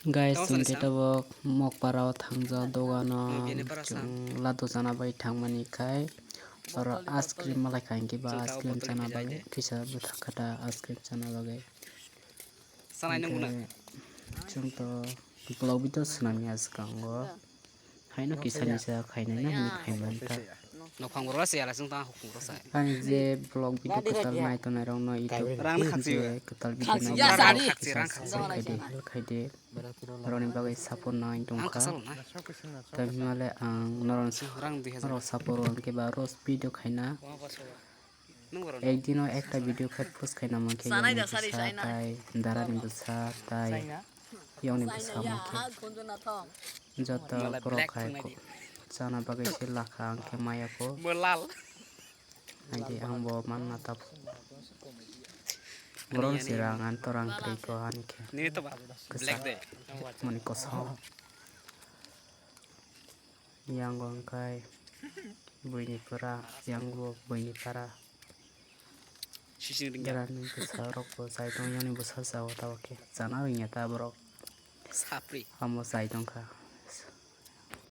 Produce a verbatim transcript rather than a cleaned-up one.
Guys, chwng khe tabuk Mokpara o thangjak dogano, chwng ladu chana bai thangmani khai oro ice cream malai kha, hinkhe ba ice cream chana bagwi kisa bwthak kha ta ice cream chana bagwi. Hinkhe chwng to vlog video swnamya swkango. Haino kisa nisa khainai na hini khaimani ta. Nokhang borok se ala sung ta hukung borok sai. Ani je vlog video kwtal nai tongnai rok no YouTube je kwtal video nai kisa subscribe khaidi, like khaidi. Roni bagwi support nai tongkha. Tamhimale ang norok support rwngkhe ba roast video khaina. Ekdino ekta video khe post khaina mankhe yongni bwsa tai darani bwsa tai yongni bwsa mankhe joto borok hai chana bagwi se lakha ang khe maya kho. Naidi ang bo manna tabuk. Borok se rang ani to rang kwrwi kho ani khe. Kwsa mani kosom. Yang wngkha buini pura, yang bo buini para. Gerani bwsa rok bo chai tong, yani bwsa chao ta, oke. Chana rwngya ta borok. Amo chai tongkha.